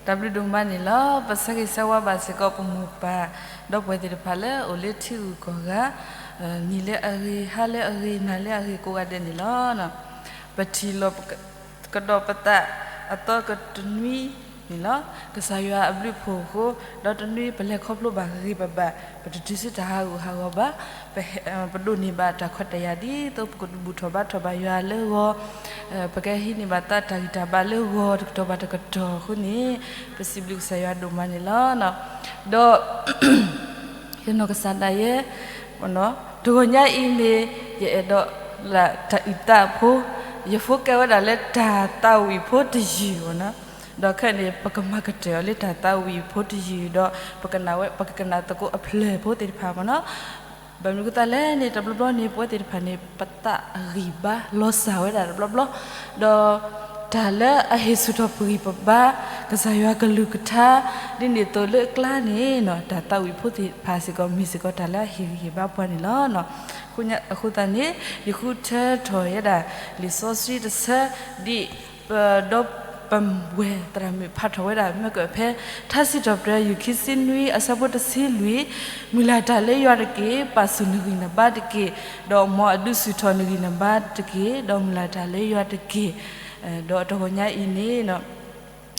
တၢ်ဘျုးဒိၣ်မးန့ၣ်လီၤ. ပဆၢဂ့ၤဆၢဝါဘၣ်စ့ၢ်ကီးပမိၢ်ပၢ် ဒီပုၢ်ဝဲၢ်သ့ၣ်တဖၣ်လၢအိၣ်လၢထံဂုၤကီၢ်ဂၤ, နံၤလၢအဂ့ၤ, ဟါလၢအဂ့ၤ, နၤလၢအဂ့ၤ ကိးဂၤဒဲးန့ၣ်လီၤ. ပထံၣ်လိာ်ကဒီးပသးအသီကတနွံန့ၣ်လီၤ. ကစၢ်ယွၤအဘျုးအဖှိၣ်အဃိ, ဒီးတနွံပလဲၤခီဖျိဘၣ်ဂ့ၤဂ့ၤဘၣ်ဘၣ်, ပတတုၤဆူတၢ်ဟးဂူာ်ဟးဂီၤဘၣ်, ပဟဲ, ပဒိးန့ၢ်ဘၣ်တၢ်ခွဲးတၢ်ယာ်ဒ်သိးပကဘူၣ်ထီၣ်ဘါထီၣ်ဘၣ်ယွၤလၢဂီၤ, ပကဟံးန့ၢ်ဘၣ်သးတၢ်ဂံၢ်တၢ်ဘါလၢဂီၤတကတီၢ်ဘၣ်တကတီၢ်အဃိန့ၣ်, ပစံးဘျုးကစၢ်ယွၤဒိၣ်မးန့ၣ်လီၤ. ဒီး ယနီၢ်ကစၢ်ဒၣ်ယဲ, တဂီၤညါအံၤန့ၣ် ယအဲၣ်ဒိးလၢတၢ်အုၣ်သးဖိ, ယဖိကဲဝဲဒၣ်လၢတၢ်သးဝံၣ်ဖိတယုၢ်ဘၣ်နီၤ, ဒီးခဲအံၤန့ၣ် ပကမၤကတၢၢ်အီၤလၢတၢ်သးဝံၣ်ဖိတယုၢ်ဒီး ပကကနၣ်ဝဲပကကနၣ်သကိးအဖျၢၣ်ဖိသ့ၣ်တဖၣ်ဘၣ်နီၤ. ဘၣ်မနုၤအဃိသတးလဲၣ်န့ၣ် တဘျီဘျီန့ၣ် ပဝဲသ့ၣ်တဖၣ်န့ၣ် ပသးအဂံၢ်ဘါလီၤစၢ်ဝဲဒၣ်တဘျီဘျီ, ဒီး တၢ်လၢအဟ့ၣ်ဆူၣ်ထီၣ်ပဂံၢ်ပဘါ ကစၢ်ယွၤကလုၢ်ကထါ ဒ်န့ၣ်အသိးလၢအကျါန့ၣ်နီၤ တၢ်သးဝံၣ်ဖိသ့ၣ်တဖၣ်စ့ၢ်ကီး မ့ၢ်စ့ၢ်ကီးတၢ်လၢအဟ့ၣ်ဂံၢ်ဟ့ၣ်ဘါပှၤန့ၣ်လီၤ. အဃိသတးန့ၣ် ယဃုထၢထီၣ်ဝဲဒၣ် လံာ်စီဆှံတဆၢ ဒ်ပဒီပုၢ်ဝဲၢ်သရၣ်မုၣ်ဖးထီၣ်ဝဲဒၣ် မ့ၢ်ကဖဲ ထါစံးထီၣ်ပတြၢၤ ယူၢ်ခံဆံနွံ အဆၢဖိတဆံလွံၢ်, မုၢ်လၢ်တၢ်လၢယွၤတက့ၢ်, ပာ်ဆူၣ်နဂံၢ်နဘါတက့ၢ်, ဒီးမ်အဒုးဆူၣ်ထီၣ်နဂံၢ်နဘါတက့ၢ်, ဒီးမုၢ်လၢ်တၢ်လၢယွၤတက့ၢ်. ဒီးတဂီၤညါအံၤန့ၣ်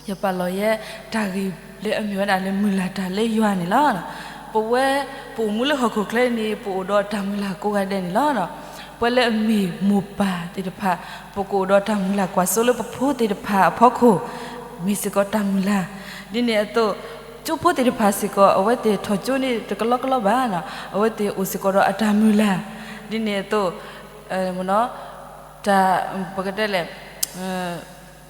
ယပာ်လီၤယဲ တၢ်ဂ့ၢ်လၢအမ့ၢ်ဝဲဒၣ်လၢမုၢ်လၢ်တၢ်လၢယွၤန့ၣ်လီၤ. ပဝဲ ပအိၣ်မူလၢဟီၣ်ခိၣ်ချၢန့ၣ် ပအိၣ်ဒီးတၢ်မုၢ်လၢ်ကိးဂၤဒဲးန့ၣ်လီၤ. ပဝဲလၢအမ့ၢ်မိၢ်ပၢ်သ့ၣ်တဖၣ် ပကအိၣ်ဒီးတၢ်မုၢ်လၢ်ကွၢ်စိလၢပဖိသ့ၣ်တဖၣ်အဖီခိၣ် မ့ၢ်စ့ၢ်ကီးတၢ်မုၢ်လၢ်, ဒ်န့ၣ်အသိး ကၠိဖိသ့ၣ်တဖၣ်စ့ၢ်ကီး အဝဲသ့ၣ်ထီၣ်ကၠိန့ၣ် တကလီကလီဘၣ်, အဝဲသ့ၣ်အိၣ်စ့ၢ်ကီးဒီးအတၢ်မုၢ်လၢ်, ဒ်န့ၣ်အသိး တၢ် ပကတဲလဲၣ်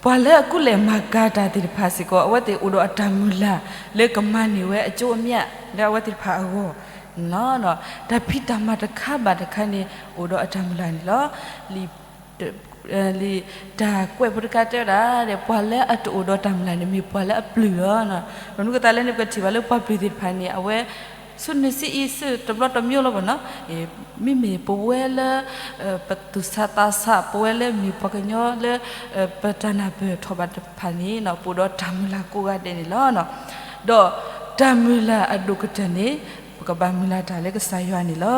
ပှၤလၢအကူၣ်လဲၤမၤကၤတၢ်သ့ၣ်တဖၣ်စ့ၢ်ကီး အဝဲသ့ၣ်အိၣ်ဒီးအတၢ်မုၢ်လၢ် လၢကမၤန့ၢ်ဝဲအကၠိအမြတ် လၢအဝဲသ့ၣ်တဖၣ်အဂီၢ်န့ၣ်လီၤ. တၢ်ဖံးတၢ်မၤတခါဘၣ်တခါန့ၣ် အိၣ်ဒီးအတၢ်မုၢ်လၢ်န့ၣ်လီၤ. လံာ်တၢ်ကွဲးဖိတခါတဲဝဲဒၣ် ပှၤလၢအတအိၣ်ဒီးတၢ်မုၢ်လၢ်န့ၣ် မ့ၢ်ပှၤလၢအပျုၢ်လီၤ. ဘၣ်မနုၤအဃိသတးလဲၣ်န့ၣ် ပကထံၣ်ဘၣ်လၢပှၤပျုၢ်သ့ၣ်တဖၣ်န့ၣ် အဝဲ ဆူနုၤဆံအံၤ ဆူတဘျီတမံၤလီၤဘၣ်နီၤ, မ့မ့ၢ်ပဝဲလၢ ပသူၣ်ဆးသးဆး ပဝဲလၢမ့ၢ်ပှၤကညီလၢ ပတၢ်နၢ်ပၢၢ်ထီၣ်ဘၣ်တဖၣ်န့ၣ် ပအိၣ်ဒီးတၢ်မုၢ်လၢ်ကိးဂၤဒဲးန့ၣ်လီၤ. ဒီးတၢ်မုၢ်လၢ်အဒိၣ်ကတၢၢ်န့ၣ် ပကဘၣ်မုၢ်လၢ်တၢ်လၢကစၢ်ယွၤန့ၣ်လီၤ.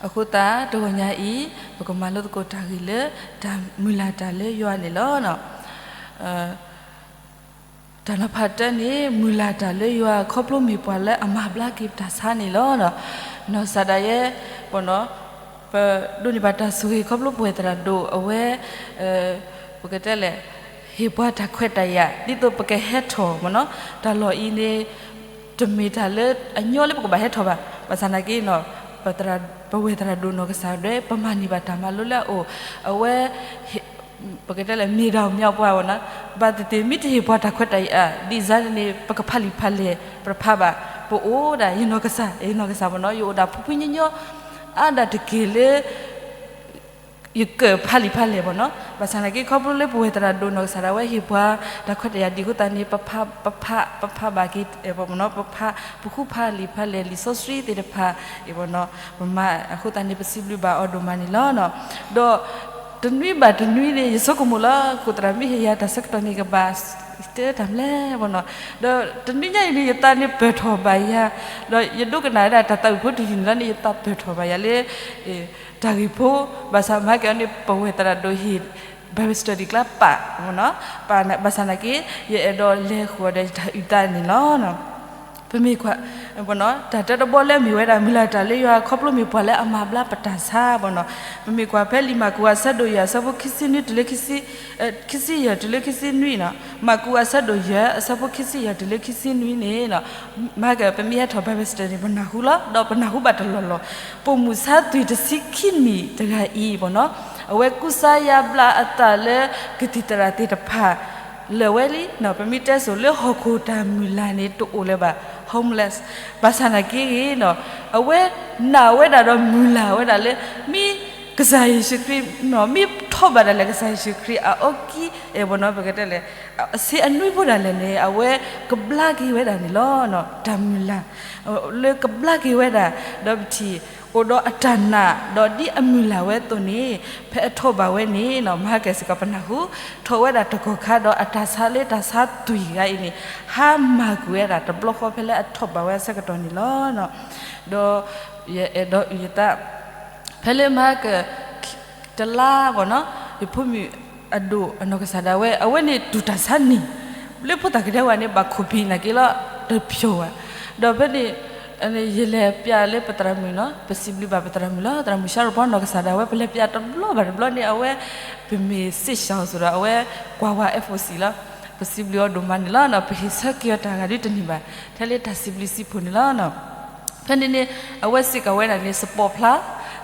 အဃိသတး တဂီၤညါအံၤ ပကမၤလိသကိးတၢ်ဂ့ၢ်လၢ တၢ်မုၢ်လၢ်တၢ်လၢယွၤန့ၣ်လီၤ. တၢ်နီၤဖးတၢန့ၣ် မုၢ်လၢ်တၢ်လၢယွၤ ခီဖျိမ့ၢ်ပှၤလၢအမၤဘျါက့ၤပတၢ်ဆါန့ၣ်လီၤ. နီၢ်ကစၢ်ဒၣ်ယဲ ပဒိးန့ၢ်ဘၣ်တၢ်ဆိၣ်ဂ့ၤခီဖျိပဝဲၢ်သရၣ်ဒိၣ်အဝဲ ပကတဲလဲၣ် ဟ့ၣ်ပှၤတၢ်ခွဲးတၢ်ယာ် ဒ်သိးပကဟဲထီၣ်မ့ၢ်နီၤ တၢ်လီၢ်အံၤန့ၣ် တမ့ၢ်တၢ်လၢအညီလၢပကဘၣ်ဟဲထီၣ်ဘၣ်. ဘၣ်ဆၣ်နာ်က့နီၤ ပဝဲၢ်သရၣ်ဒိၣ်နီၢ်ကစၢ်ဒၣ် ပမၤန့ၢ်ဘၣ်တၢ်မၤလိလၢအအိၣ် အဝဲ ပကတဲလဲၣ် မ့ၢ်ဒၣ်မ့ၢ်ပှၤဝဲနီၤ ဘၣ်သ့ၣ်သ့ၣ် မ့ၢ်တဟ့ၣ်ပှၤတၢ်ခွဲးတၢ်ယာ် ဒ်န့ၣ်န့ၣ် ပကဖးလံာ်ဖးလဲၢ် ပတဖးဘၣ်. ပအိၣ်ဒၣ် ယနီၢ်ကစၢ် ယနီၢ်ကစၢ်မ့ၢ်နီၤ ယအိၣ်ဒၣ်ဖှံဖှံညီညီ အါဒၣ်တက့ၢ်လၢ ယကဖးလံာ်ဖးလဲၢ်မ့ၢ်နီၤ. ဘၣ်ဆၣ်နာ်က့ ခီဖျိလၢပဝဲၢ်သရၣ်ဒိၣ်နီၢ်ကစၢ်ဒၣ်ဝဲ ဟ့ၣ်ပှၤတၢ်ခွဲးတၢ်ယာ်ဒ်အဃိသတးန့ၣ် ပဖး ပဖး ပဖးဘၣ်က့ၤ ပဖး ပဃုဖးလံာ်ဖးလဲၢ် လံာ်စီဆှံသ့ၣ်တဖၣ် ပမၤအဃိသတးန့ၣ် ပစံးဘျုးဘၣ်အီၤဒိၣ်မးန့ၣ်လီၤ. ဒီး တနွံဘၣ်တနွံန့ၣ် ယဆိကမိၣ်လီၤ ခိၣ်သရၣ်မ့ၢ်ဟ့ၣ်ယၤတၢ်ဆၢကတီၢ်န့ၣ် ကဘၣ်တဲတၢ်မနုၤလဲၣ်မ့ၢ်နီၤ. ဒီးတနွံညါအံၤန့ၣ် ယသးန့ၣ်ပၢၢ်ထီၣ်ဘၣ်ယၤ ဒီးယဒိကနၣ်ဝဲဒၣ်တၢ်သးဝံၣ်ဖိတယုၢ်န့ၣ်လီၤန့ၣ် ယသးပၢၢ်ထီၣ်ဘၣ်ယၤလၢ တၢ်ဂ့ၢ်ဖိ ဘၣ်ဆၣ်မၤကဲအီၤန့ၣ် ပဝဲၢ်သရၣ်ဒိၣ်ဟ့ၣ် Bible study ကျါပာ်မ့ၢ်နီၤ ပာ်ဘၣ်ဆၣ်နာ်က့ ယအဲၣ်ဒိးလဲၤဃုာ်ဒီးယတၢ်အုၣ်သးန့ၣ်လီၤ. ပမ့ၢ်ကွၢ် တၢ်တၢတဘီလၢအမ့ၢ်ဝဲဒၣ် မုၢ်လၢ်တၢ်လၢယွၤ ခီဖျိမ့ၢ်ပှၤလၢအမၤဘျါပတၢ်ဆါမ့ၢ်နီၤ. ပမ့ၢ်ကွၢ်ဖဲလံာ်မၢ်ကူးအဆၢဒိၣ်ယဲၢ် အဆၢဖိခံဆံနွံတုၤလၢ ခံဆံယဲၢ်တုၤလၢခံဆံနွံနီၤ. မၢ်ကူးအဆၢဒိၣ်ယဲၢ် အဆၢဖိခံဆံယဲၢ်တုၤလၢခံဆံနွံန့ၣ် မၤကဲပမ့ၢ်ဟဲထီၣ် Bible study န့ၣ် ပနၢ်ဟူလီၤ ဒီးပနၢ်ဟူဘၣ်တလီၢ်လီၢ်. ပိာ်မုၣ်ဆါသွံၣ်တဆံခံနံၣ်တဂၤအံၤမ့ၢ်နီၤ အဝဲကူစါယါဘျါအသးလၢ ကသံၣ်သရၣ်သ့ၣ်တဖၣ် လၢာ်ဝဲလံ ပမ့ၢ်တဲစိၤလၢဟီၣ်ခိၣ်တၢ်မုၢ်လၢ်န့ၣ် တအိၣ်လၢၤဘၣ် homeless. ဘၣ်ဆၣ်နာ်က့ဂ့ၤနီၤ အဝဲနာ်ဝဲဒၣ်ဒီးမုၢ်လၢ်ဝဲဒၣ်လၢ မ့ၢ်ကစၢ်ယ့ၣ်ၡူးခရံာ် မ့ၢ်ထီၣ်ဘၣ်ဒၣ်လဲာ်ကစၢ်ယ့ၣ်ၡူးခရံာ်အအီကံ အဲၣ်ဘီနီၤ ပကတဲလဲၣ် အဆ့အနွံဖိဒၣ်လဲာ်န့ၣ် အဝဲကဘျါက့ၤဝဲဒၣ်န့ၣ်လီၤ. တၢ်မုၢ်လၢ် လၢကဘျါက့ၤဝဲဒၣ် ဒီးပထံၣ် အိၣ်ဒီးအတၢ်နာ် ဒီးဒ်အမုၢ်လၢ်ဝဲအသိးန့ၣ်, ဖဲအထီၣ်ဘၣ်ဝဲန့ၣ်နီၤ မဟါကဲစ့ၢ်ကီးပနၢ်ဟူ, ထီၣ်ဝဲဒၣ်တကီၢ်ခါဒီးအတၢ်ဆါလၢတၢ်ဆါသွံၣ်ဂၤအံၤန့ၣ်, ဟါမၢ်ကွံာ်ဝဲဒၣ်တဘျီဃီဖဲလၢအထီၣ်ဘၣ်ဝဲအဆၢကတီၢ်န့ၣ်လီၤ. ဒီးယအဲၣ်ဒိးအုၣ်ယသး ဖဲလၢမဟါကဲ တလါဘၣ်နီၤ, ယဖိမုၣ်အဒိၣ်အနီၢ်ကစၢ်ဒၣ်ဝဲ အဝဲန့ၣ်တူၢ်တၢ်ဆါန့ၣ်, လၢဖိသၣ်ကဒဲဝဲန့ၣ် ဘၣ်ခိၣ်ဖံးနာ်က့လီၤ တဖျိးဘၣ်. ဒီးဖဲန့ၣ် ယလဲၤပျးလၢပသရၣ်မုၣ်နီၤ, ပစံးဘျုးဘၣ်ပသရၣ်မုၣ်လီၤ. သရၣ်မုၣ် Sharon နီၢ်ကစၢ်ဒၣ်ဝဲ ပလဲၤပျးတဘျီဘၣ်တဘျီန့ၣ် အဝဲ ပမ့ၢ်စ့ၢ်ကီးအီၤစ့ၢ်ဒီး အဝဲကွၢ်ဝဲ F O C လီၤ. ပစံးဘျုးအီၤဒိၣ်မးန့ၣ်လီၤ. ပဟ့ၣ်ဆၢက့ၤအီၤတၢ်ဂၤဒ်တန့ၢ်ဘၣ် ထဲလၢတၢ်စံးဘျုးစံးဖှိၣ်န့ၣ်လီၤ. ဖဲန့ၣ်န့ၣ် အဝဲစ့ၢ်ကီးဝဲဒၣ်န့ၣ် စပီးဖျါ,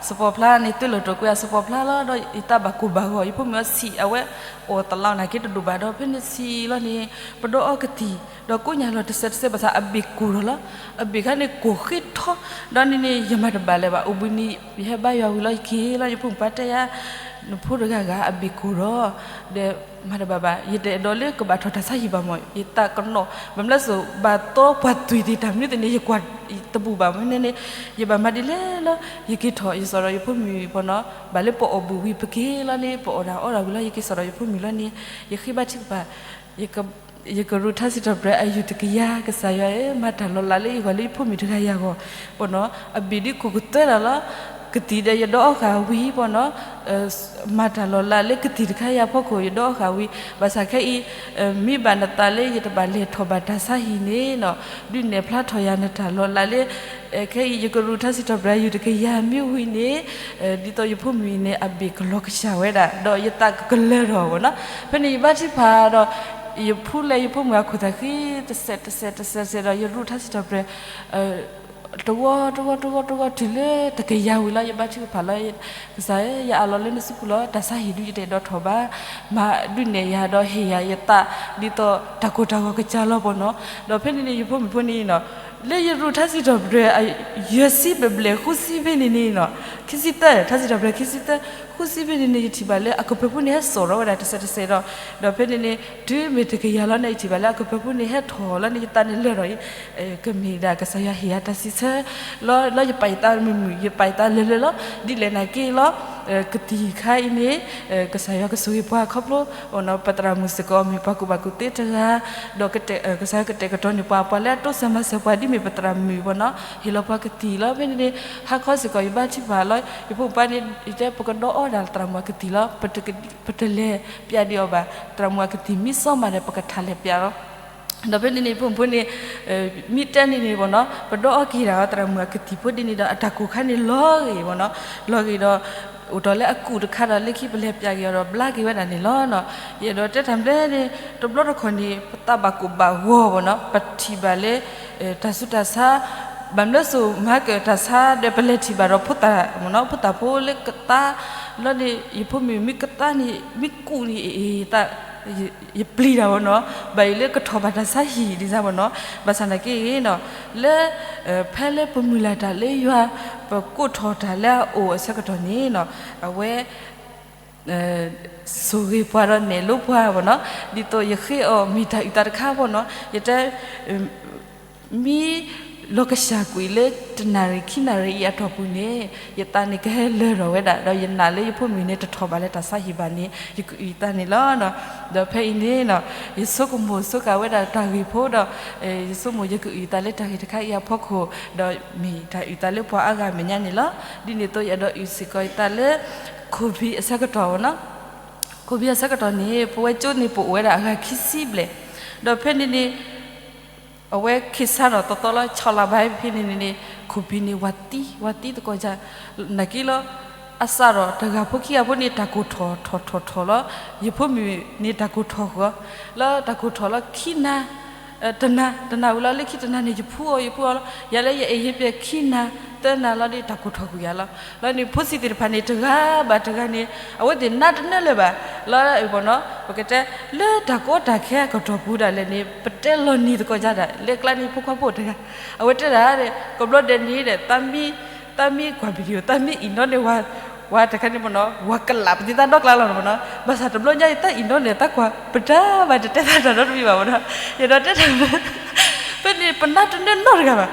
စပီးဖျါန့ၣ် သုးလီၢ်တိာ်ကွံာ်အစပီးဖျါလီၤ. ဒီးယသးဘၣ်ကိၢ်ဘၣ်ဂီၤ ယဖိမုၣ်အီၤဆံး အဝဲအိၣ်သလီနာ်က့တဒိၣ်ဘၣ်ဒီး ဖဲန့ၣ်ဆံးလီၤန့ၣ် ပဒီအီကသံၣ်, ဒီးကိးညါလီၤတစဲးတစဲး ဘၣ်ဆၣ်အဘ့ၣ်ကိၢ်ထီၣ်လီၤ. အဘ့ၣ်ခါန့ၣ်ကိၢ်ဃ့ထီ, ဒီးန့ၣ်န့ၣ် ယမၤတဘၣ်လၢၤဘၣ်. အိၣ်ဘှံးနံၤ ယဟဲဘါယွၤဝံၤလီၤ ယက့ၤလီၤ ယဖိမုၣ်ပှၤတဲယၤ နဖိတဂၤဂၤအဘ့ၣ်ကိၢ်ထီၣ် ဒီးမၤတဘၣ်ဘၣ်. ယတအဲၣ်ဒိးလၢကဘၣ်ထီၣ်တၢ်ဆါဟံၣ်ဘၣ်မး ယသးကနီၣ် ဘၣ်မလဲၣ်စိၤ ဘၣ်သီပှၤသွံၣ်သ့ၣ်တၢ်မနုၤသ့ၣ်န့ၣ် ယကွၢ်တဘူၣ်ဘၣ်မးန့ၣ်န့ၣ် ယဘၣ်မၤဒ်လဲၣ်လီၤ. ယက့ၤထီၣ် ယစံးဒီးယဖိမုၣ်ပနီၤ ဘၣ်လၢပအီၣ်ဘူၣ်ဝံၤ ပက့ၤလီၤန့ၣ် ပအီၣ်တၢ်အီတၢ်ဝံၤလီၤ ယက့ၤစံးဒီးယဖိမုၣ်လီၤန့ၣ် ယဃ့ဘါထုကဖၣ် ယကရူၢ်ထါစံးထီၣ်ပတြၢၤအယုၢ်တကယၤ ကစၢ်ယွၤဧၢ မၤတၢ်လီၤလးလၢယဂီၢ်လၢယဖိမုၣ်တဂၤယၤဂီၢ် ပနီၤ အဘ့ၣ်ဒ်ကိၢ်ကသွဲဒၣ်လီၤ. ကသံၣ်ဒီးယဒီအီၣ်ဃာ်ဝံၤပနီၤ မၤတၢ်လီၤလးလၢကသံၣ်တခါယၤဖီခိၣ် ယဒီအီၣ်ဃာ်ဝံၤ ဘၣ်ဆၣ်ခဲအံၤ မ့ၢ်ဘၣ်နသးလၢယတဘၣ်လဲၤထီၣ်ဘၣ်တၢ်ဆါဟံၣ်န့ၣ်နီၤ ဒုးနဲၣ်ဖျါထီၣ်ယၤနတၢ်လီၤလးလၢ ခဲအံၤ ယကရူၢ်ထါစံးထီၣ်ပတြၢၤယုၢ်တကယၤမ့ၢ်ဝံၤန့ၣ် ဒ်သိးယဖိမုၣ်အံၤန့ၣ် အဘ့ၣ်ကလီၤကစၢ်ဝဲဒၣ် ဒီးယသးကကလၢထီၣ်ပနီၤ ဖဲန့ၣ်ယဘါထုကဖၣ်ဒီး ယဖူလဲၤယဖိမုၣ်အခိၣ်သၣ်ဃံ တစဲးတစဲးတစဲးတစဲးဒီး ယရူၢ်ထါစံးထီၣ်ပတြၢၤ တဝီ တဝီ တဝီ တဝီ တုၤလၢတကယၤဝံၤလီၤ ယဘါထုကဖၣ်လီၤ ကစၢ်ဧၢ ယအးလီၤလၢနစုပူၤလီၤ တၢ်ဆါဟံၣ်ဒုးယတအဲၣ်ဒိးထီၣ်ဘၣ် မၤဒုးနဲၣ်ယၤဒီးဟ့ၣ်ယၤယသး ဒ်သိးတၢ်ကိၢ်တၢ်ဂီၤကစၢ်လီၤပနီၤ ဒီးဖဲန့ၣ်န့ၣ် ယဖိမုၣ်ဖိန့ၣ်နီၤ လၢယရူၢ်ထါစံးထီၣ်ပတြၢၤ ယဲၢ်ဆံဘျဲၣ်ဘျဲၣ်ဃုဆံဖဲန့ၣ်န့ၣ်နီၤ ခံဆံသၢ ထါစံးထီၣ်ပတြၢၤခံဆံသၢ ဃုဆံဖဲန့ၣ်န့ၣ် ယထံၣ်ဘၣ်လၢအကပၢၤဖိန့ၣ် ဟဲစိာ်ထီၣ်ဝဲဒၣ်တစဲးတစဲးဒီး ဒီးဖဲန့ၣ်န့ၣ် တုၤမ့ၢ်တကယၤလီၤန့ၣ် ယထံၣ်ဘၣ်လၢအကပၢၤဖိန့ၣ် ဟဲထီၣ်လီၤန့ၣ် ယသးန့ၣ်လၢာ်ထီၣ်အံၤ ကမ့ၢ်ဒၣ်ကစၢ်ယွၤဟ့ၣ်ယၤတၢ်စံးဆၢ လီၤ လၢယပာ်ယသးမုာ်မုာ် ယပာ်ယသးလၢာ်လၢာ်လီၤ ဒ်လဲၣ်နာ်က့လီၤ ကသံၣ်ခါအံၤန့ၣ် ကစၢ်ယွၤကဆိၣ်ဂ့ၤပှၤခီဖျိ ပသရၣ်မုၣ်စ့ၢ်ကီး မ့ၢ်ပှၤကူၣ်ဘၣ်ကူၣ်သ့တဂၤ ဒီးကစၢ်ယွၤကတဲာ်ကတီၤန့ၢ်ပှၤ ပှၤလၢအတိစၢၤမၤစၢၤပှၤ ဒ်မ့ၢ်ပသရၣ်မုၣ်ပနီၤ ဟ့ၣ်လီၤပှၤကသံၣ်လီၤ ဖဲန့ၣ်န့ၣ် ဟါခီစ့ၢ်ကီး ယဘါထုကဖၣ်လီၤ ယဖိမုၣ်ပှၤန့ၣ် ယတဲပကဒီအီၣ်ဒၣ်သရၣ်မုၣ်အကသံၣ်လီၤ ပတလဲၤပျးဒံးအီၤဘၣ် သရၣ်မုၣ်အကသံၣ်မ့ၢ်စီမးဒီး ပကထးလဲၤပျးလီၤ ဒီးဖဲန့ၣ်န့ၣ် ယဖိမုၣ်ဖိန့ၣ် မ့ၢ်တဲန့ၣ်န့ၣ်ပနီၤ ပဒီအီၣ်က့ၤဒၣ်အီၤသရၣ်မုၣ်အကသံၣ်ဖိဒ်န့ၣ်ဒီး အတၢ်ကိၢ်ခါန့ၣ်လီၤဂ့ၤပနီၤ လီၤဂ့ၤဒီး အိၣ်တ့ၢ်လၢအကူၣ်တခါဒီး လၢခံပလဲၤပျးက့ၤအီၤဒီး ဘျါက့ၤဝဲဒၣ်န့ၣ်လီၤ. ယအဲၣ်ဒိးတဲတၢ်ဘျဲန့ၣ် တဘျီတခီၣ်န့ၣ် ပသးဘၣ်ကိၢ်ဘၣ်ဂီၤပနီၤ ပထံၣ်ဘၣ်လၢ တၢ်ဆူးတၢ်ဆါ ဘၣ်မနုၤစိၤမၤကတၢ်ဆါဒီး ပလဲၤထံၣ်ဘၣ်ဒီးဖိသၣ်မနီၤ ဖိသၣ်ဖိလၢကသါ လီၤန့ၣ် ယဖိမုၣ်မ့ၢ်ကသါန့ၣ် မ့ၢ်ကူၣ်န့ၣ် ယပျံၤတၢ်ပနီၤ ဘၣ်အံၤလၢကထီၣ်ဘၣ်တၢ်ဆါဟံၣ်ဒ်န့ၣ်ပနီၤ ဘၣ်ဆၣ်သနာ်က့နီၤ လၢ ဖဲလၢပမုၢ်လၢ်တၢ်လၢယွၤ ပကိးထီၣ်တၢ်လၢအအိၣ်အဆၢကတီၢ်န့ၣ်နီၤ အဝဲ ဆိၣ်ဂ့ၤပှၤဒီးနဲၣ်လိပှၤပနီၤ ဒ်သိးယဃ့အီၤမ့ၢ်တၢ်အုၣ်သးတခါပနီၤ ယတဲ မ့ၢ်လီၤကစၢ်ကွံာ်လၢတနၣ်ရံၣ်ခံနၣ်ရံၣ်အံၤအတီၢ်ပူၤန့ၣ် ယသးန့ၣ်ကဟဲလၢာ်ထီၣ်ဝဲဒၣ် ဒီးယနာ်လၢယဖိမုၣ်န့ၣ် တထီၣ်ဘၣ်လၢတၢ်ဆါဟံၣ်ဘၣ်န့ၣ် ယကအုၣ်ယသးန့ၣ်လီၤ. ဒီးဖဲအံၤန့ၣ်နီၤ ယဆိကမိၣ်ဆိကမိၣ်ဝဲဒၣ်တၢ်ဂ့ၢ်ဖိဒီး ယဆိကမိၣ်ယကအုၣ်ယသးလၢတၢ်ဂ့ၢ်တခါအံၤအဖီခိၣ် ဒီးမ့ၢ်တၢ်အုၣ်သးလၢပှၤအါဂၤအမဲာ်ညါန့ၣ်လီၤ. ဒ်န့ၣ်အသိးယအဲၣ်ဒိးအုၣ်စ့ၢ်ကီးယသးလၢ ခိၣ်ဖံးအဆၢကတီၢ်ပနီၤ ခိၣ်ဖံးအဆၢကတီၢ်န့ၣ် ပဝဲကၠိန့ၣ်ပအိၣ်ဝဲဒၣ်အဂၤခံဆံဘျဲၣ် ဒီးဖဲန့ၣ်န့ၣ် အဝဲခ့ဆါဒီးသီသီလီၤ ဆီလီၤဘၣ်ဖဲန့ၣ်န့ၣ်န့ၣ် ခိၣ်ဖံးန့ၣ် ဝၤသံ ဝၤသံသကိးယါ နာ်က့လီၤ အစးဒီးတဂၤဖိခံဂၤဖိန့ၣ် တၢ်ကိၢ်ထီၣ်ထီၣ်ထီၣ်ထီၣ်ထီၣ်လီၤ. ယဖိမုၣ်န့ၣ်တၢ်ကိၢ်ထီၣ်ဃီ လီၤတၢ်ကိၢ်ထီၣ်လီၤခံနၤ တနၤ တနၤဝံၤလီၤ လၢခံတနၤန့ၣ် ယဖှူအီၤ ယဖှူအီၤလီၤ ယၤလၢယအဲၣ်ယပျဲၢ်ခံနၤ သၢနၤလီၤဒီး တၢ်ကိၢ်ထီၣ်ကွံာ်ယၤလီၤ. လီၤန့ၣ် ဖိဆံးသ့ၣ်တဖၣ်န့ၣ် တဂၤဘၣ်တဂၤန့ၣ် အဝဲသ့ၣ်နါတနၢလၢၤဘၣ် လီၤပနီၤ ပကတဲ လၢတၢ်ကီတၢ်ခဲအကတီၢ်ပူၤဒၣ်လဲာ်န့ၣ် ပတဲလီၤနံၤသကိးယါဒၣ် လၢကျါန့ၣ် ဖိခွါဖိတဂၤ အဝဲတဲဒၣ် ကဘျီဒဲးန့ၣ်ဒီး တၢ်မ့ၢ်ကွၢ် video တၢ်မ့ၢ်အံၤနီၢ်န့ၣ် ဝၤတခါန့ၣ်ပနီၤ ဝၤကလးပသံသးဒီကျါလီၤပနီၤ ဘၣ်ဆၣ်တဘျီညါအံၤ တၢ်အံၤနီၢ်န့ၣ် တၢ်ကွၢ် ပတၢ်ဘၣ်တတဲသးတၢ်နီတမံၤဘၣ်ပနီၤ ယအဲၣ်ဒိးတဲတၢ် ဖဲန့ၣ် ပနါတနၢနီတဂၤဘၣ်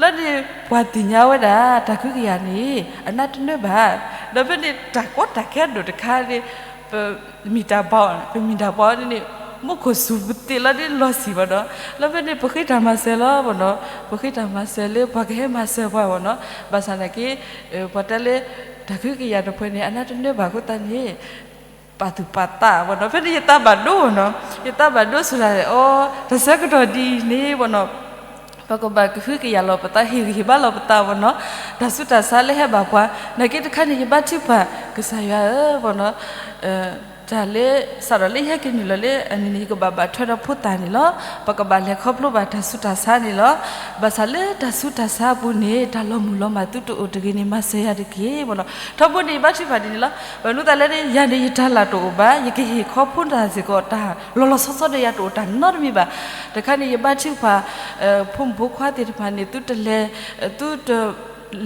လၢန့ၣ် ပှၤသ့ၣ်ညါဝဲဒၣ် တၢ်ကဟုကယာ်န့ၣ် အနၢ်တနၢဘၣ်. ဒီးဖဲန့ၣ် တၢ်ကီတၢ်ခဲဒိၣ်တခါန့ၣ် ပမ့ၢ်တၢ်ဘၣ်, ပမ့ၢ်တၢ်ဘၣ်န့ၣ်န့ၣ် မူခိၣ်စူၤပသ့ၣ်လီၤဒ်လီၤဆံးဘၣ်နီၤ. လၢဖဲန့ၣ် ပဃ့တၢ်မၤစၢၤလီၤဘၣ်နီၤ. ပဃ့တၢ်မၤစၢၤလၢပှၤကဟဲမၤစၢၤပှၤဘၣ်နီၤ. ဘၣ်ဆၣ်သနာ်က့ ပှၤတဲလၢ တၢ်ကဟုကယာ်တဖုန့ၣ် အနၢ်တနၢဘၣ်အဃိသတးန့ၣ် ပာ်သူၣ်ပာ်သးဘၣ်နီၤ. ဖဲန့ၣ်ယသးဘၣ်ဒိဘၣ်နီၤ, ယသးဘၣ်ဒိဆိဒၣ်အီၤ တၢ်ဆၢကတီၢ်ဒ်အံၤန့ၣ်ဘၣ်နီၤ, ပကဘၣ်ကဟုကယာ်လီၤပသး ဟ့ၣ်ဂံၢ်ဟ့ၣ်ဘါလီၤပသးဘၣ်နီၤ, တၢ်ဆူးတၢ်ဆါလၢဟဲဘၣ်ပှၤ, နာ်က့တခါန့ၣ် ယဘါထုကဖၣ် ကစၢ်ယွၤဧၢဘၣ်နီၤ, တၢ်လၢစးထီၣ်လၢယဟဲက့ၤနုာ်လီၤလၢအနံၤန့ၣ် ယကဘၣ်ဘၣ်ထွဲဒီးဖိသၣ်န့ၣ်လီၤ. ပကဘၣ်လဲၤခီဖျိဘၣ်တၢ်ဆူးတၢ်ဆါန့ၣ်လီၤ. ဘၣ်ဆၣ်လၢတၢ်ဆူးတၢ်ဆါအပူၤန့ၣ် တၢ်လီၤမုၢ်လီၤမၢ်သုတအိၣ်တဂ့ၤန့ၣ် မၤစၢၤယၤတက့ၢ်ဘၣ်နီၤ. ထီဘိန့ၣ် ယဘါထုကဖၣ်ဒ်န့ၣ်လီၤ. ဘၣ်မနုၤသးလဲၣ်န့ၣ် ယၤန့ၣ်ယတၢ်လၢ်တအိၣ်ဘၣ်, ယကဟ့ၣ်ခီဖျိတၢ်စ့ၢ်ကီး တၢ်လီၤလီၤဆီဆီဒီးယၤတအိၣ်တၢ်နီတမံၤဘၣ်. တခါန့ၣ် ယဘါထုကဖၣ် ဖိမုၣ်ဖိခွါသ့ၣ်တဖၣ်န့ၣ် သုတလဲၤ သုတ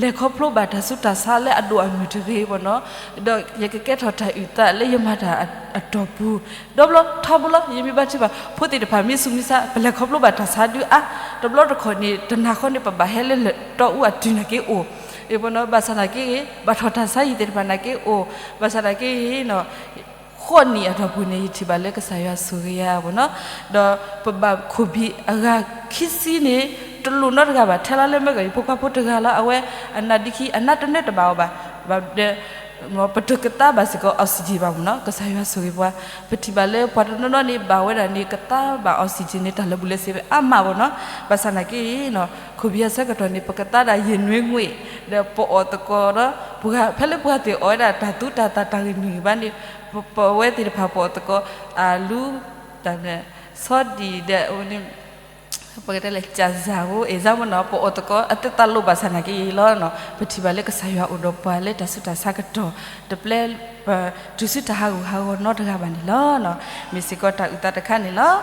လဲၤခီဖျိဘၣ်တၢ်ဆူးတၢ်ဆါလၢအဒိၣ်အမုၢ်တဂ့ၤဘၣ်နီၤ, ဒီးယကကဲထီၣ်တၢ်အုၣ်သးလၢယမၤတၢ်အတီၢ်ပူၤ, ဒီဘျီထီဘိလီၤ ယမ့ၢ်ဘါထုကဖၣ် ဖိသ့ၣ်တဖၣ်မ့ၢ်ဆူးမ့ၢ်ဆါ ပလဲၤခီဖျိဘၣ်တၢ်ဆါဒုးအါ, တဘျီတခီၣ်န့ၣ် တနၤဃီန့ၣ် ပဘၣ်ဟဲလၢလၢၢ်တီအူအတုၤနာ်က့အိၣ်, ဘၣ်ဆၣ်သနာ်က့ဂ့ၤ ဘၣ်ထီၣ်တၢ်ဆါယံၤသ့ၣ်တဖၣ်နာ်က့အိၣ်, ဘၣ်ဆၣ်သနာ်က့ဂ့ၤ ဃိးနံၣ်အတီၢ်ပူၤန့ၣ် ယထံၣ်ဘၣ်လၢကစၢ်ယွၤဆိၣ်ဂ့ၤယၤဘၣ်နီၤ, ဒီးပဘၣ်ခိၣ်ဘံၣ်အဂၤခံဆံန့ၣ် တလိၣ်နီတဂၤဘၣ် ထဲလီၤလၢမ့ၢ်ဂ့ၤ ယဖိခွါဖိတဂၤလီၤ အဝဲအနါဒ့ခံ အနါတနၢတဘၣ်အီၤဘၣ်, ပတကသါဘၣ်စ့ၢ်ကီး oxygen ဘၣ်မ့ၢ်နီၤ, ကစၢ်ယွၤဆိၣ်ဂ့ၤပှၤ, ပထံၣ်ဘၣ်လၢပှၤတနီၤနီၤန့ၣ် ဘၣ်ဝဲဒၣ်န့ၣ် ကသါဘၣ် oxygen န့ၣ် တၢ်လၢာ်ဘူၣ်လၢာ်စ့အါမးဘၣ်နီၤ, ဘၣ်ဆၣ်သနာ်က့ ခိၣ်ဘံၣ်အဆၢကတီၢ်န့ၣ် ပကသါဒၣ်ယဲၢ်နွံငွေ့, ဒီးပအီၣ်သကိးဒီး ဖဲလၢပှၤသ့ၣ်အီၣ်ဝဲဒၣ်တၢ်သူတၢ်သၣ်တၢ်ဂ့ၢ်မုၢ်ဂ့ၤဘၣ်န့ၣ်, ပဝဲသ့ၣ်တဖၣ်ပအီၣ်သကိး အလူ, တၢ် ဆီဒံၣ်ဒီး ပကတဲလဲၣ် ကၠၣ်စၢ်ဧိၤ အ့ၣ်စၢ်မ့ၢ်နီၤ ပအီၣ်သကိး အသ့ၣ်သၣ်လိာ်ဘၣ်ဆၣ်သနာ်က့လီၤ, ပထံၣ်ဘၣ်လၢကစၢ်ယွၤအိၣ်ဒီးပှၤလၢတၢ်ဆူးတၢ်ဆါကတီၢ်, တပျဲပတုၤဆူတၢ်ဟးဂူာ်ဟးဂီၤနီတဂၤဘၣ်န့ၣ်လီၤ. မ့ၢ်စ့ၢ်ကီးတၢ်အုၣ်သးတခါန့ၣ်လီၤ.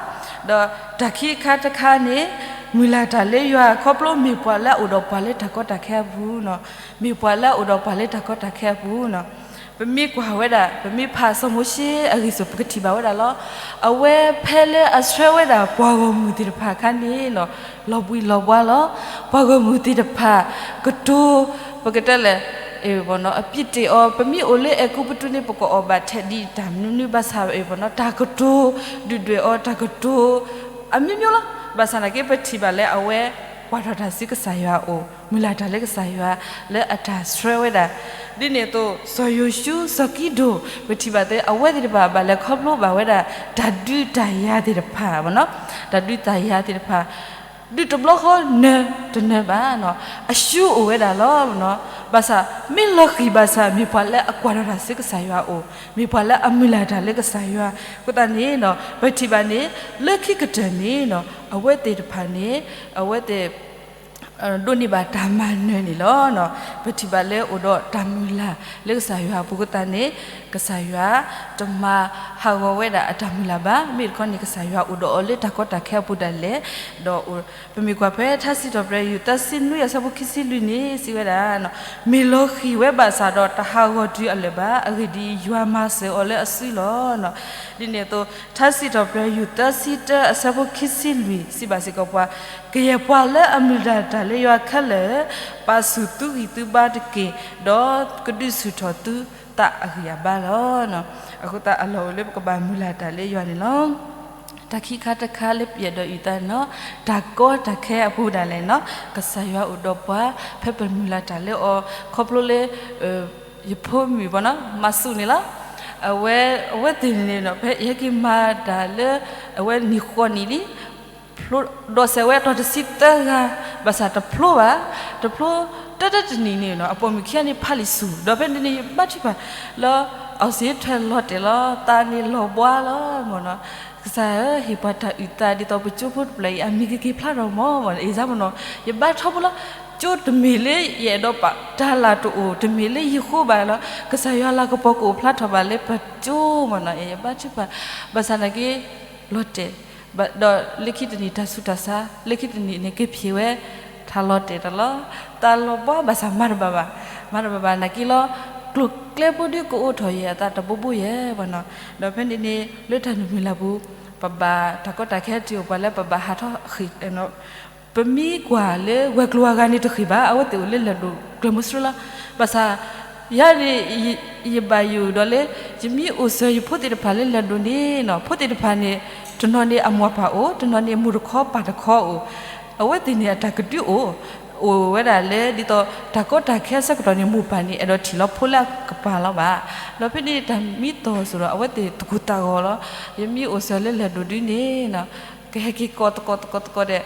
ဒီးတၢ်ခံခါတခါန့ၣ် မုၢ်လၢ်တၢ်လၢယွၤခီဖျိမ့ၢ်ပှၤလၢအအိၣ်ဒီးပှၤလၢတၢ်ကီတၢ်ခဲအပူၤနီၤ, မ့ၢ်ပှၤလၢအအိၣ်ဒီးပှၤလၢတၢ်ကီတၢ်ခဲအပူၤနီၤ, ပမ့ၢ်ကွၢ်ဝဲဒၣ် ပမ့ၢ်ဖးစီၤမိၤၡ့အဂံၢ်စိၤ ပကထံၣ်ဘၣ်ဝဲဒၣ်လီၤ. အဝဲဖဲလၢအဆှၢဝဲဒၣ်ပှၤဂီၢ်မုၢ်သ့ၣ်တဖၣ်အခါန့ၣ်နီၤ, လီၤဘှံးလီၤဘှါလီၤ. ပှၤဂီၢ်မုၢ်သ့ၣ်တဖၣ် ကတိၤ, ပကတဲလဲၣ် အပျံၤတ့ၢ်အီၤ, ပမ့ၢ်အိၣ်လၢအဲၤကူပတူးန့ၣ် ပကအီၣ်ဘၣ်ထဲဒ်တၢ်မနုၤမနုၤဘၣ်ဆၣ် တၢ်ကတိၤ ဒုၣ်ဒွဲၣ်အီၤ တၢ်ကတိၤ အမျိုးမျိုးလီၤ. ဘၣ်ဆၣ်သနာ်က့ ပထံၣ်ဘၣ်လၢအဝဲ ကွၢ်ထီၣ်တၢ်ဆူကစၢ်ယွၤအအိၣ်, မုၢ်လၢ်တၢ်လၢကစၢ်ယွၤ လၢအတၢ်ဆှၢဝဲဒၣ်, ဒ်န့ၣ်အသိး စီၤယိၤၡူ, စီၤကံဒိၣ်, ပထံၣ်ဘၣ်သ့ အဝဲသ့ၣ်တဖၣ် ဘၣ်လဲၤခီဖျိဘၣ်ဝဲဒၣ် တၢ်ဒုးတၢ်ယၤသ့ၣ်တဖၣ်နီၤ, တၢ်ဒုးတၢ်ယၤသ့ၣ်တဖၣ် ဒုးတဘျီဃီနၢၤတနၢၤဘၣ်နီၤ, အရှုံးအိၣ်ဝဲဒၣ်လီၤ. ဘၣ်ဆၣ် မ့ၢ်လီၤဃံၤဘၣ်ဆၣ် မ့ၢ်ပှၤလၢအကွၢ်ထီၣ်တၢ်ဆူကစၢ်ယွၤအအိၣ်, မ့ၢ်ပှၤလၢအမုၢ်လၢ်တၢ်လၢကစၢ်ယွၤ, အဃိသတးန့ၣ်နီၤ ပထံၣ်ဘၣ်န့ၣ် လၢခံကတၢၢ်န့ၣ်နီၤ အဝဲသ့ၣ်တဖၣ်န့ၣ် အဝဲသ့ၣ် ဒိးန့ၢ်ဘၣ်တၢ်မၤနၢၤန့ၣ်လီၤ. ပထံၣ်ဘၣ်လၢအိၣ်ဒီးတၢ်မုၢ်လၢ်လၢကစၢ်ယွၤအပူၤအဃိသတးန့ၣ် ကစၢ်ယွၤတမၤဟးဂီၤဝဲဒၣ်အတၢ်မုၢ်လၢ်ဘၣ်. မ့ၢ်တခီန့ၣ် ကစၢ်ယွၤအိၣ်ဒီးအီၤလၢတၢ်ကီတၢ်ခဲအပူၤဒၣ်လဲာ်, ဒီးပမ့ၢ်ကွၢ်ဖဲထါစံးထီၣ်ပတြၢၤ ယူၢ် သၢဆံနွံ အဆၢဖိခံဆံလွံၢ်န့ၣ် စံးဝဲဒၣ် မ့ၢ်လီၤဃံၤဝဲဘၣ်ဆၣ်ဒီး တဟးဂီၤတုၤအလၢာ်ဘၣ်. အဂ့ၢ်ဒ်အံၤ, ယွၤမၤစၢၤအီၤလၢအစုလီၤ. ဒ်န့ၣ်အသိး ထါစံးထီၣ်ပတြၢၤ ယူၢ် သၢဆံတၢ အဆၢဖိခံဆံလွံၢ် စံးဘၣ်စ့ၢ်ကီးပှၤ, ကယဲၢ်ပှၤလၢအမုၢ်လၢ်တၢ်လၢယွၤခဲလၢာ်, ပာ်ဆူၣ်သုဂံၢ်သုဘါတက့ၢ်, ဒီးကဒုးဆူၣ်ထီၣ်သုသးအဂံၢ်အဘါလီၤ. အဃိသတးအလီၢ်အိၣ်လၢပကဘၣ်မုၢ်လၢ်တၢ်လၢယွၤန့ၣ်လီၤ. တၢ်ခံခါတခါလၢပအဲၣ်ဒိးအုၣ်သးန့ၣ်နီၤ, တၢ်ကီတၢ်ခဲအပူၤဒၣ်လဲာ်နီၤ, ကစၢ်ယွၤအိၣ်ဒီးပှၤ ဖဲပမုၢ်လၢ်တၢ်လၢအီၤ ခီဖျိလၢ ယဖိမုၣ်ဘၣ်နီၤ မၤစူၣ်န့ၣ်လီၤ. အဝဲ အဝဲသ့ၣ်န့ၣ်နီၤ ဖဲယဟဲက့ၤမၤတၢ်လၢ အဝဲနံၣ်ဃိးနံၣ်လံ, ဖျိ ဒိးစဲးဝဲအတီၤတဆံသၢဂၤ, ဘၣ်ဆၣ်တဖျိဘၣ်, တဖျိ တၢတၢတနံၣ်န့ၣ်နီၤ အပိာ်မုၣ်ခံဂၤန့ၣ် ဖးလံာ်ဆူၣ်, ဒီးဖဲန့ၣ်န့ၣ် ယဘါထုကဖၣ်လီၤ, အီၣ်စ့ထွဲလီၤတဲာ်လီၤ, သးန့ၣ်လီၤဘှါလီၤမ့ၢ်နီၤ. ကစၢ်ဧၢ, ဟ့ၣ်ပှၤတၢ်အုၣ်သးဒ်သိးပကၠိဖိတဖျၢၣ်အံၤ အမံၤကက့ၤဖျါထီၣ်မ့ၢ် မ့ၢ်နီၤ, အ့ၣ်စၢ်မ့ၢ်နီၤ, ယဘါထီဘိလီၤ, ကၠိတမ့ၢ်လၢယအဲၣ်ဒိးပာ် တၢ်လၢ်တအိၣ် တမ့ၢ်လၢယဃိဘၣ်လီၤ, ကစၢ်ယွၤလၤကပီၤကအိၣ်ဖျါထီၣ်ဘၣ်လၢပကၠိမ့ၢ်နီၤ, ယဘါထုကဖၣ်, ဘၣ်ဆၣ်သနာ်က့ လီၤတဲာ်, ဒီးလၢခံတနံၣ်တၢ်ဆူးတၢ်ဆါ, လၢခံတနံၣ်န့ၣ်က့ၤဖံးဝဲ, တၢ်လီၤတဲာ်တၢ်လီၤ, တၢ်လီၤဘှါဘၣ်ဆၣ်မၤတဘၣ်ဘၣ်, မၤတဘၣ်ဘၣ်နာ်က့လီၤ, ကျိၤကျဲဖိဒုကအိၣ်ထီၣ်ယဲၢ်အသးတဘိဘိယဲၢ်မ့ၢ်နီၤ, ဒီးဖဲန့ၣ်န့ၣ် လၢတၢ်နုာ်မုၢ်လၢ်ပူၤ, ပဘၣ်တၢ်ကီတၢ်ခဲတုၤအိၣ်ပှၤလၢပဘၣ်ဟးထီၣ်ဃံး ပမ့ၢ်ကွၢ်လၢဝဲၤကျိၤအဂၤန့ၣ်တဃ့ၢ်ဘၣ်, အဝဲသ့ၣ်အိၣ်လၢလၢၢ်ဒိၣ်ကျဲၤမုၢ်စရ့လီၤ. ဘၣ်ဆၣ် ယၤန့ၣ် ယဘၣ်ယိၣ်ဒီးလၢ ယမ့ၢ်အိၣ်စၢၤယဖိသ့ၣ်တဖၣ်လၢလၢၢ်ဒိၣ်န့ၣ်နီၤ, ဖိသ့ၣ်တဖၣ်န့ၣ် တနီၤန့ၣ်အမိၢ်ပၢ်အိၣ်, တနီၤန့ၣ်မိၢ်တခီပၢ်တခီအိၣ်, အဝဲသ့ၣ်န့ၣ်အတၢ်ကဒုအိၣ်, အိၣ်ဝဲဒၣ်လၢဒ်သိးတၢ်ကီတၢ်ခဲအဆၢကတီၢ်န့ၣ် မိၢ်ပၢ်န့ၣ် အဲၣ်ဒိးထံၣ်လီၤဖိလၢအကပၤလီၤဘၣ်. ဒီးဖဲန့ၣ်တၢ်မံသီၣ်စိၤဒီး အဝဲသ့ၣ်သကိးသးဂီၤလီၤ. ယမ့ၢ်အိၣ်စၢၤလၢလၢၢ်ဒိၣ်ဒုန့ၣ် ကဟဲက့ၤကိးသကိးသကိးသကိးဒီး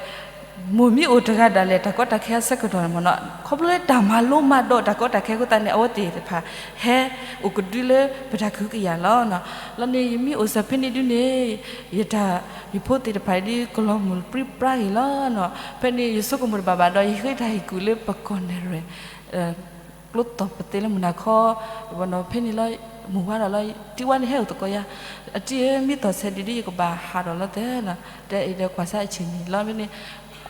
မိၢ်မ့ၢ်အိၣ်တဂၤဒၣ်လဲာ် တၢ်ကီတၢ်ခဲအဆၢကတီၢ်န့ၣ်မ့ၢ်နီၤ, ခီဖျိလၢတၢ်မၤလိမၤဒိးတၢ်ကီတၢ်ခဲအဃိသတးန့ၣ် အဝဲသ့ၣ်တဖၣ် ဟဲအိၣ်ကဒုလၢပတၢ်ကဟုကယာ်လီၤ. လီၤန့ၣ် ယမ့ၢ်အိၣ်စၢၤဖဲန့ၣ်ဒုန့ၣ် ယတၢ် ယဖိသ့ၣ်တဖၣ်ဒ်ကလီၤမုၢ်ပြံပြါဂ့ၤလီၤ. ဖဲန့ၣ် ယဆိကမိၣ်တဘၣ်ဘၣ်ဒီး ယဃ့တၢ်ဟ့ၣ်ကူၣ်လၢပကီၢ်နဲၣ်ရွဲၣ် ကျိသီၣ်ပသ့လၢမုၢ်နၤခီ ဖဲန့ၣ်လီၤ, မုၢ်ဝါဒီးလီၤ, တံၤဝါန့ၣ်ဟဲအိၣ်သကိးယၤ, အတံၤဧၢ မ့ၢ်သီၣ်ဆဲးဒံးဒ်ယကဘၣ်ဟးထီၣ်လီၤသဲနီၤ, တဲအံၤဒီးကွၢ်ဆါအဆ့ၣ်န့ၣ်လီၤ. ဖဲန့ၣ်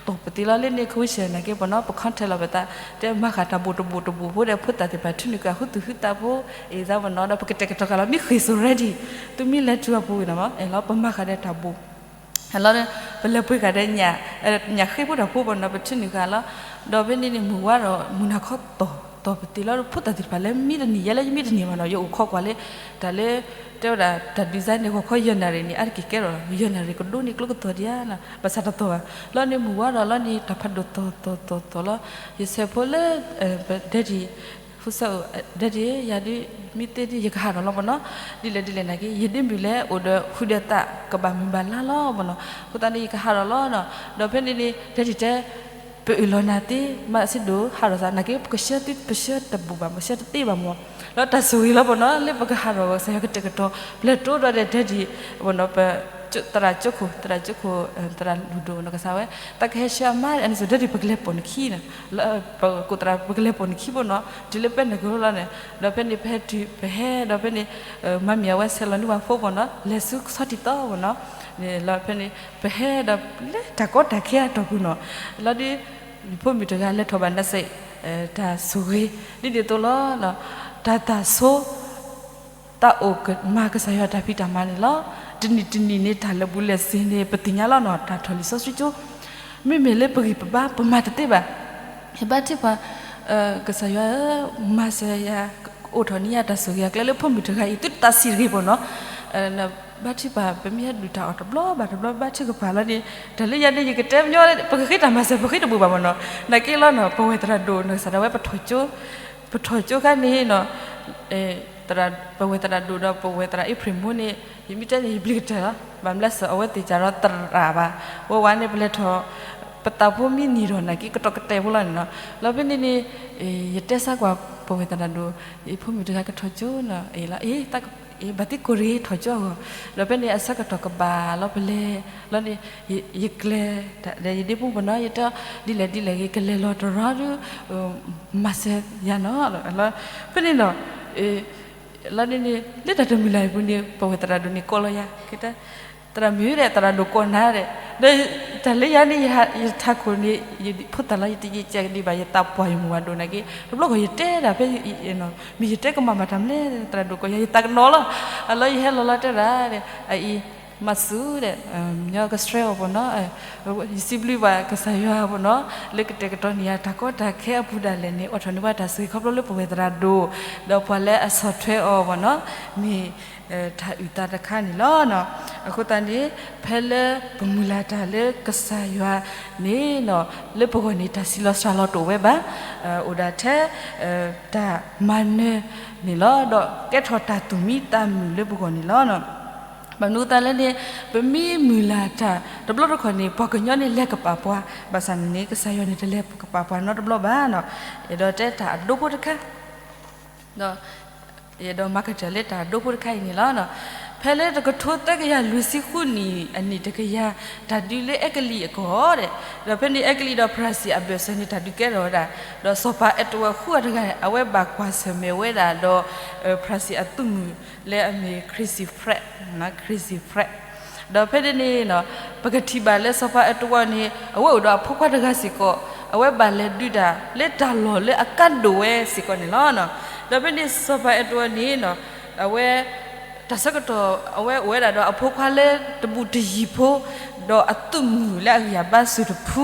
သီၣ်ပသ့လီၤလၢန့ၣ် ခဝ့ၡၢၣ်နာ်က့ပနီၤ ပ contact လီၤပသး, တဲမၤဃာ်တၢ်ဘိၣ်တဘိၣ်တဘိၣ်ဖိဒီး ဖိသၣ်သ့ၣ်တဖၣ်ထုးနုာ်က့ၤဟုသူၣ်ဟုသးဖိ အံၤသးပနီၤ ဒီးပကတဲာ်ကတီၤဃာ်လီၤ မ့ၢ်ဃ့ၢ်စိ ready, သုမ့ၢ်လဲၤတုၤအပူၤနီၤ အဲၣ်လီၤ ပမၤဃာ်ဒီးတၢ်ဘိၣ် လီၤ ပလဲၤပှ့ၤဃာ်ဒီး ညၣ်ဃ့ဖိတၢ်ဖိပနီၤ ပထုးနုာ်ဃာ်လီၤ. ဒီးဖဲန့ၣ်န့ၣ် မုၢ်ဝါဒီးမုၢ်နၤခီသီၣ် သီၣ်ပသ့လီၤ ဖိသၣ်သ့ၣ်တဖၣ်လၢမ့ၢ်တန့ၢ် ယဲလၢယမ့ၢ်တန့ၢ်ဘၣ်နီၤ ယအိၣ်ခိးကွၢ်လၢ တၢ်လၢ တဲဝဲဒၣ်တၢ် design န့ၣ် ဂီၤခီယဲၢ်နၣ်ရံၣ်န့ၣ် အါတက့ၢ်ကဲထီၣ် ယဲၢ်နၣ်ရံၣ်ကဒိန့ၣ် ကျိကသီၣ်ဒံးဧါနီၤ ဘၣ်ဆၣ်တသီၣ်ဘၣ်. လီၤန့ၣ် မုၢ်ဝါဒီးလီၤန့ၣ် တၢ်ဖးဒိၣ်သီၣ်သီၣ်သီၣ်သီၣ်လီၤ. ယဆဲးဖိလၢ ပ daddy ဖုစၢအ daddy ယၤဒ် မ့ၢ်သ့ဒ်ယကဟးထီၣ်လီၤပနီၤ ဒ်လဲၣ်ဒ်လဲၣ်နာ်က့ ယဒ့မုၢ်လဲၣ် အိၣ်ဒီးဃုာ်ဒီးသး ကဘၣ်မုၢ်ဘၣ်လါလီၤပနီၤ အဃိသတးန့ၣ် ယကဟးထီၣ်လီၤနီၤ. ဒီးဖဲန့ၣ်န့ၣ် daddy တဲ ပအၢၣ်လီၤနၤသ့ မၤစ့ဒိၣ်ဟးထီၣ်သး နာ်က့ ပကဆှၢသု ပဆှၢတဘူးဘၣ် ပဆှၢတသ့ဘၣ်မီၤ လီၤတၢ်ဆိၣ်ဂ့ၤလီၤပနီၤ လၢပကဟးထီၣ် ကစၢ်ယွၤကတဲာ်ကတီၤ ပလဲၤတိဒီးဒီး daddy ပနီၤ ပ သရၣ်ကၠိခိၣ် သရၣ်ကၠိခိၣ် သရၣ်လူၢ်ဒိၣ်နီၤ ကစၢ်ဝဲ သးကဟဲဆှၢအမါ အန့ၣ်စိၤ daddy ပကလဲၤပိာ်နခံနီၤ ပကိးသရၣ် ပကလဲၤပိာ်နခံပနီၤ တုၤလၢပဲနကရၢလီၤန့ၣ် ဒီးဖဲန့ၣ် ပဟဲတုၤ ပဟဲဒီးဖဲန့ၣ် မၤမ့ၢ်အဝဲဆဲးလီၤနုၢ်ဝါဖိပနီၤ လဲၤဆူဆီတံၢ်သီပနီၤ လီၤဖဲန့ၣ် ပဟဲဒီးလၢတၢ်ကီတၢ်ခဲအတီၢ်ပူၤနီၤ လီၤဒ် ယဖိမုၣ်တဂၤလဲၤထီၣ်ဘၣ်နၤစဲး တၢ်ဆိၣ်ဂ့ၤ ဒ်န့ၣ်အသိးလီၤ တၢ်သးဆိ တၢ်အိၣ်မၤကစၢ်ယွၤတၢ်ဖံးတၢ်မၤန့ၣ်လီၤ. တနံၣ်တနံၣ်န့ၣ် တၢ်လၢာ်ဘူၣ်လၢာ်စ့ၤန့ၣ် ပသ့ၣ်ညါလီၤနီၤ တၢ်ထီၣ်လံာ်စီဆှံကၠိ မ့မ့ၢ်လၢပဂံၢ်ပဘါ ပမၤတသ့ဘၣ် ယဘါထုကဖၣ် ကစၢ်ယွၤဧၢ မၤစၢၤယၤ အိးထီၣ်န့ၢ်ယၤတၢ်ဆိၣ်ဂ့ၤအကျဲလၢဖိမုၣ်တဂၤအံၤ သုတသးဆံးတဂ့ၤပနီၤ ဘါထုကဖၣ် ပမ့ၢ်ဟဲဒုၣ်တၢ်အီၣ်တဘျီဘၣ်တဘျီ ဘါထုကဖၣ်လီၤန့ၣ် တၢ်လၢယၤန့ၣ် ယကတဲညီ ပကဃ့တၢ်မၤစၢၤ ပဃ့တဘူးဘၣ်မနီၤ နာ်က့လီၤနီၤ ပဝဲသရၣ်ဒိၣ်နီၤ ကစၢ်ဒၣ်ဝဲပထီၣ်ကၠိ ပထီၣ်ကၠိခါန့ၣ်နီၤ ပဝဲသရၣ်ဒိၣ်ဒီး ပဝဲသရၣ်အ့ဖြ့ၣ်မိၢ်န့ၣ် ယမ့ၢ်တဲန့ၣ် ယဘျုးကတၢၢ်လီၤ ဘၣ်မလဲၣ်စၢၤ အဝဲသ့ၣ်စ့ၢ်ဒီးသရၣ်ဘၣ် ဝဲဝဲန့ၣ် ပလဲၤထီၣ် ပသးဖိမ့ၢ်နံၤထီၣ်နာ်က့ ကတီၢ်ကတဲာ်ဖိလီၤန့ၣ်နီၤ လီၤဖဲန့ၣ်န့ၣ် ယတဲစါကွၢ် ပဝဲသရၣ်ဒိၣ် ယဖိမုၣ်တဂၤကထီၣ်ကၠိနီၤ အ့လီၤ အ့ ဘၣ်သ့ၣ်ကိၢ်တဂ့ၤ ထီၣ်ကၠိအဂီၢ် လီၤဖဲန့ၣ် အဆၢကတီၢ်ကဘၣ်လီၤ ပလဲၤ လီၤန့ၣ် ယကျဲၤ ဒီးယဒ့ဖိပနီၤ ယတဲ ဒ်လဲၣ်ဒ်လဲၣ်ဂ့ၤ ကလဲၤလီၤတရီဒီး မၤစၢၤယၤနီၤ ဖဲန့ၣ်နီၤ လီၤန့ၣ်န့ၣ် လၢတၢ်တမုာ်လၢ်အပူၤန့ၣ် ပဝဲသရၣ်ဒိၣ်န့ၣ်ကိးလီၤယၤ ကတဲ သရၣ်မုၣ်ဒီး သရၣ်ဒိၣ်ကိးနၤဒီး ဒီးတၢ်လၢယၤန့ၣ် ယထးခိၣ်န့ၣ် ယဖိသၣ်လီၤ ယတယံာ်ကဲကဒံးဘၣ် ယသးပှၢ်ယမုၢ်ဝၤဒိၣ်နာ်က့ တဘျီဃီယတဲဒၣ်ဖဲ မ့ၢ်ယတဲကမၣ်မၤတၢ်မလဲၣ် သရၣ်ဒိၣ်ကိးယၤ ယသးကနီၤလီၤ အလီၢ်ယဟဲလီၤလီၤတဲဒၣ်ဒီး အအံၤ မၤစူၤဒီး ညီကဆှၢအီၤပနီၤ ယစံးဘျုးဘၣ်ကစၢ်ယွၤပနီၤ လၢကတဲာ်ကတီၤန့ၢ်ယၤတၢ်ကီတၢ်ခဲအပူၤဒၣ်လဲာ်န့ၣ် အိးထီၣ်န့ၢ်ဘၣ်တၢ်ဆိၣ်ဂ့ၤခီဖျိလၢပဝဲသရၣ်ဒိၣ် ဒီးပှၤလၢအဆီၣ်ထွဲအီၤပနီၤ မ့ၢ် တၢ်အုၣ်သးတခါန့ၣ်လီၤ. အဃိသတးန့ၣ် ဖဲလၢပမုၢ်လၢ်တၢ်လၢကစၢ်ယွၤန့ၣ်နီၤ လၢပဂီၢ်န့ၣ် တၢ်ဆံးလီၤစှၤလီၤတအိၣ်ဝဲဘၣ်. အိၣ်ဒၣ်ထဲ တၢ်မၤနၢၤန့ၣ်လီၤ. ဒီးကဲထီၣ်တၢ်သူၣ်မံသးမုာ်လၢပဂီၢ်န့ၣ်လီၤ. ဘၣ်မနုၤအဃိသတးလဲၣ်န့ၣ် ပမ့ၢ်မုၢ်လၢ်တၢ်တဘျီတခီၣ်န့ၣ် ပှၤကညီန့ၣ်လဲၤကပာ်ပှၤ, ဘၣ်ဆၣ်န့ၣ် ကစၢ်ယွၤန့ၣ် တလဲၤကပာ်ပှၤနီတဘျီဘၣ်နီၤ. အဲၣ်ဒိးတဲတၢ်အဒိဖိတခါ ဒီး ယအဲၣ်ဒိးမၤကတၢၢ်လၢတၢ်ဒိဖိတခါအံၤန့ၣ်လီၤ. ဖဲလၢတကထိသၢကယၤလွံၢ်ဆံဃုနံၣ် အနံၣ်တကယၤ တၢ်ဒုးလၢအဲကလံးအကီၢ်ဒီး ဒီးဖဲန့ၣ်အဲကလံးဒီးဖရၣ်စံၣ်အဘၢၣ်စၢၤန့ၣ် တၢ်ဒုးကဲထီၣ်ဝဲဒၣ်, ဒီးစီၤပၤအဲတဝၢၣ်ဃုအတဂၤ အဝဲဘၣ်ကွၢ်ဆၢၣ်မဲာ်ဝဲဒၣ်ဒီး ဖရၣ်စံၣ်အသုးမုၢ်လၢအမ့ၢ် Crazy Fred, Crazy Fred ဒီးဖဲန့ၣ်န့ၣ် ပကထံၣ်ဘၣ်လၢစီၤပၤအဲတဝၢၣ်န့ၣ် အဝဲအိၣ်ဒီးအဖိခွါတဂၤစ့ၢ်ကီး, အဝဲဘၣ်လဲၤဒုးတၢ်လၢတၢ်လီၢ်လၢအကါဒိၣ်ဝဲစ့ၢ်ကီးန့ၣ်လီၤ. ဒီးဖဲန့ၣ်စီၤပၤအဲတဝၢၣ်န့ၣ် အဝဲ တၢ်ဆၢကတီၢ်အဝဲအိၣ်ဝဲဒၣ်ဒီးအဖိခွါလၢတဘူးတယံၤဖိ, ဒီးအသုးမုၢ်လၢအဂံၢ်အဘါစုၣ်တဖု,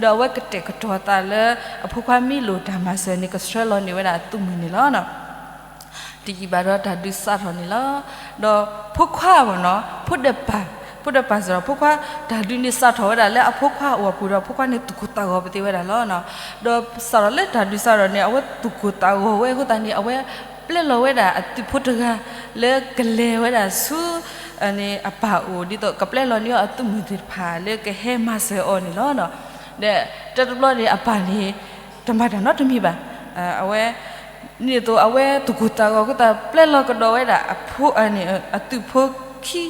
ဒီးအဝဲကတဲာ်ကတီၤအသးလၢ အဖိခွါမ့ၢ်လိၣ်တၢ်မၤစၢၤန့ၣ် ကဆှၢလီၤန့ၢ်ဝဲဒၣ်အသုးမုၢ်န့ၣ်လီၤ. တယံာ်ဘၣ်ဒီးတၢ်ဒုးစးထီၣ်န့ၣ်လီၤ. ဒီးဖိခွါအဂီၢ်နီၤ, ဖိဒဲးပၢ်, ဖိဒဲးပၢ်စ့ၢ်ဒီးဖိခွါ တၢ်ဒုးန့ၣ်စးထီၣ်ဝဲဒၣ်လၢအဖိခွါအအိၣ်အပူၤဒီး ဖိခွါန့ၣ်သူၣ်ကိၢ်သးဂီၤပသ့ဝဲဒၣ်လီၤ. ဒီးစးထီၣ်လၢတၢ်ဒုးစးထီၣ်န့ၣ် အဝဲသူၣ်ကိၢ်သးဂီၤဝဲအဃိသတးန့ၣ် အဝဲပျဲလီၤဝဲဒၣ်အသုးဖိတဂၤ လၢကလဲၤဝဲဒၣ်ဆူ အပၢ်အိၣ် ဒ်သိးကပျဲလီၤန့ၢ်အီၤအသုးမုၢ်သ့ၣ်တဖၣ်လၢကဟဲမၤစၢၤအီၤန့ၣ်လီၤ. ဒီးတၢ်တဘျီန့ၣ် အပၢ်န့ၣ် တမၤတၢ်နီတမံၤဘၣ်. အဝဲ ဒ်န့ၣ်အသိး အဝဲသူၣ်ကိၢ်သးဂီၤအဃိသတး ပျဲလီၤကဒီးဝဲဒၣ်အဖိ အသုးဖိ ခံ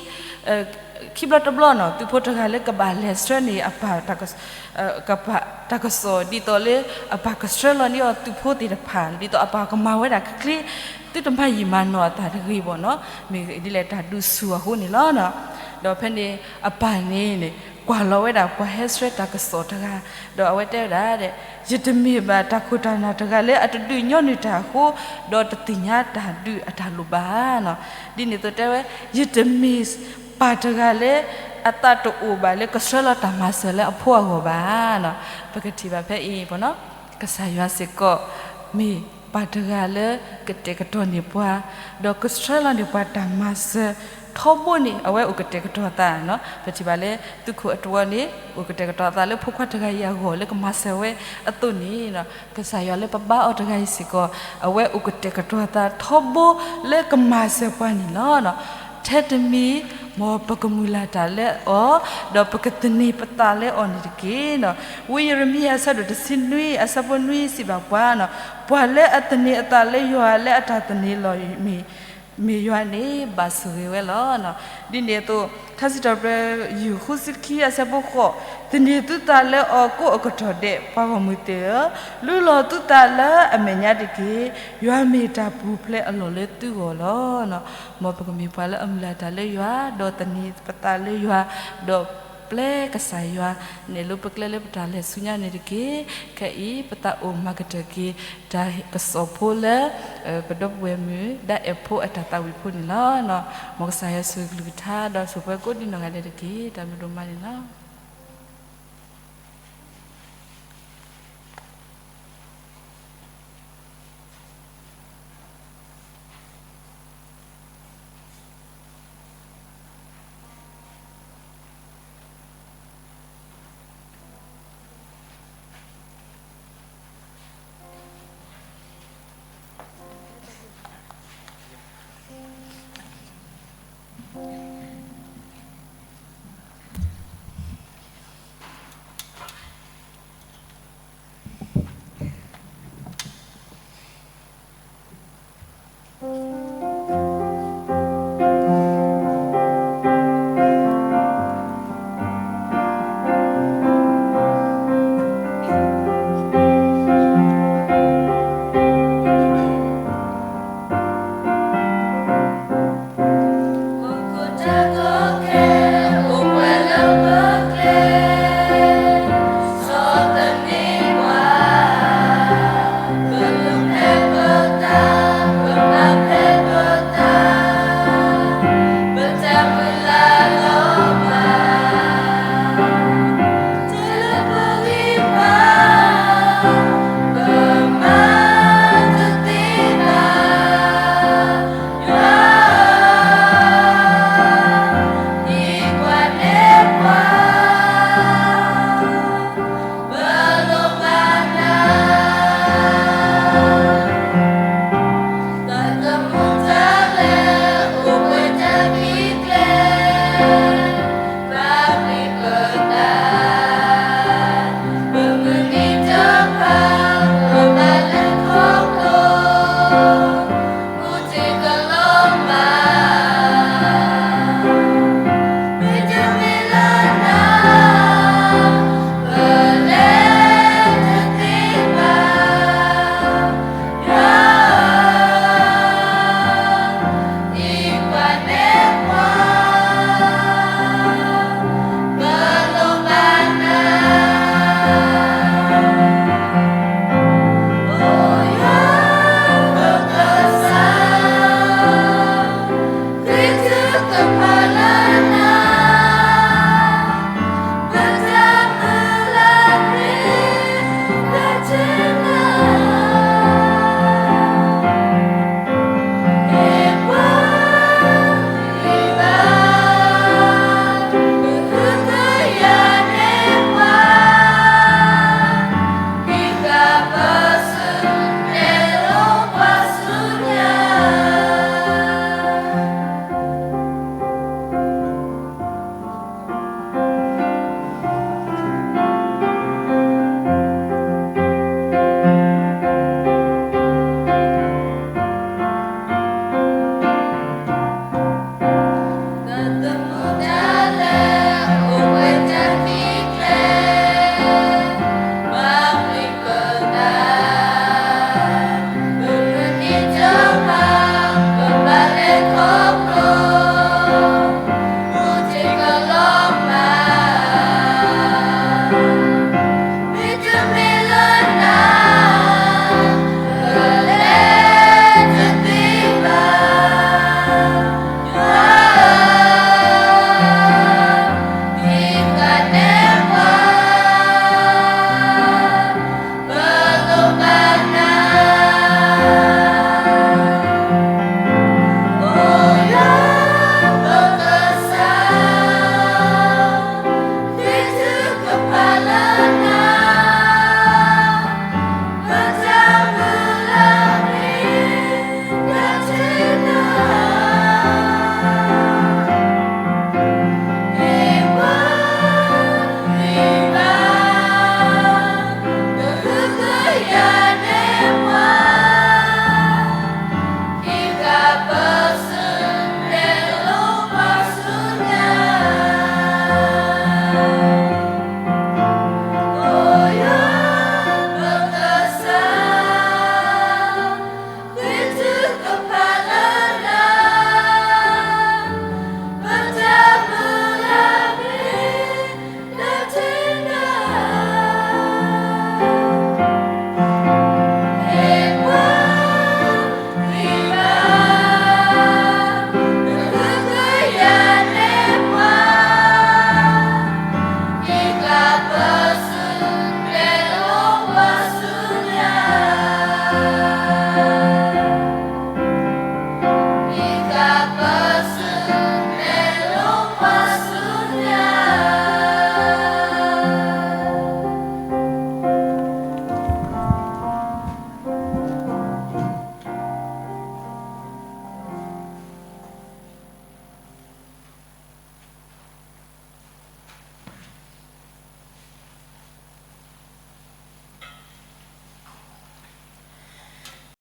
ဘျီတဘျီနီၤ, သုးဖိတဂၤလၢကဘၣ်လဲၤဆှၢန့ၢ်အပၢ် တၢ်ကစီၣ် ဒ်သိးလၢအပၢ်ကဆှၢလီၤန့ၢ်အီၤသုးဖိသ့ၣ်တဖၣ် ဒ်သိးအပၢ်ကမၤဝဲဒၣ်ချ့ချ့, သုတမၤယံာ်မၤနီၢ်အသးတဂ့ၤဘၣ်နီၤ. မ့ၢ်ဒ်လဲၣ်တၢ်ဒုးဆူၣ်အဃိန့ၣ်လီၤ. ဒီးဖဲန့ၣ်အပၢ်န့ၣ်န့ၣ် ကွၢ်လီၤဝဲဒၣ်ပှၤဟဲဆှၢတၢ်ကစီၣ်တဂၤ, ဒီးအဝဲတဲဝဲဒၣ် ယတမ့ၢ်ဘၣ်တၢ်ခိၣ်တၢ်နၢ်တဂၤလၢအတဒုးညီနုၢ်တၢ်အဃိ, ဒီးတသ့ၣ်ညါတၢ်ဒုးအတၢ်လိၣ်ဘၣ်နီၤ. ဒ်န့ၣ်အသိးတဲဝဲ ယတမ့ၢ်ပၢ်တဂၤလၢ အသးတအိၣ်ဘၣ်လၢကဆှၢလီၤတၢ်မၤစၢၤလၢအဖိအဂီၢ်ဘၣ်နီၤ. ပကထံၣ်ဘၣ်ဖဲအံၤ ကစၢ်ယွၤစ့ၢ်ကီး မ့ၢ်ပၢ်တဂၤလၢကတဲာ်ကတီၤန့ၢ်ပှၤ, ဒီးကဆှၢလီၤန့ၢ်ပှၤတၢ်မၤစၢၤထီဘိန့ၣ် အဝဲအိၣ်ကတဲာ်ကတီၤအသးနီၤ. ပထံၣ်ဘၣ်လၢသုးခိၣ်အတဝီန့ၣ် အိၣ်ကတဲာ်ကတီၤအသးလၢဖိခွါတဂၤအံၤအဂီၢ်လၢကမၤစၢၤဝဲအသိးန့ၣ် ကစၢ်ယွၤလၢပဘါအီၤတဂၤအံၤစ့ၢ်ကီး အဝဲအိၣ်ကတဲာ်ကတီၤအသးထီဘိလၢကမၤစၢၤပှၤန့ၣ်လီၤ. ထဲတမံၤ မ်ပကမုၢ်လၢ်တၢ်လၢအီၤ, ဒီးပကသန့ၤပသးလၢအီၤန့ၣ်တက့ၢ်. ဝံယံးရမံယၤအဆၢဒိၣ်တဆံနွံအဆၢဖိနွံစံးဘၣ်ပှၤ, ပှၤလၢအသန့ၤအသးလၢယွၤလၢအတၢ်သန့ၤလီၤမ့ၢ် မ့ၢ်ယွၤန့ၣ်ဘၣ်ဆိၣ်ဂ့ၤဝဲလီၤ. ဒ်န့ၣ်အသိး ထါစံးထီၣ်ပတြၢၤ ယုၢ်ဃုဆံခံအဆၢဖိဃိး, သန့ၤသုသးလၢအီၤကိးအကတီၢ်ဒဲး ပှၤဂီၢ်မုၢ်သ့ၣ်ဧၢ, လူလီၤသုသးလၢအမဲာ်ညါတက့ၢ်. ယွၤမ့ၢ်တၢ်ပူၤဖျဲးအလီၢ်လၢသုဂီၢ်လီၤ. မ်ပကမ့ၢ်ပှၤလၢအမုၢ်လၢ်တၢ်လၢယွၤ, ဒီးသန့ၤပသးလၢယွၤ, ဒီးပျဲကစၢ်ယွၤ နဲၣ်လိပကျဲလၢပတၢ်လဲၤဆူညါန့ၣ်တက့ၢ်. ခဲအံၤ ပသးအိၣ်မၤကတၢၢ်က့ၤ တၢ်ကစီၣ်ဖိလၢ ပဒီပုၢ်ဝဲၢ်မုၣ် ဒၣ်အဲၣ်ဖိအတၢ်သးဝံၣ်ဖိန့ၣ်လီၤ. မ်ကစၢ်ယွၤဆိၣ်ဂ့ၤကလုၢ်ကထါ ဒီးဆိၣ်ပှဲၤကိးဒံနီၢ်ဂၤဒဲးတက့ၢ်. တၢ်ဘျုးဒိၣ်မးန့ၣ်လီၤ.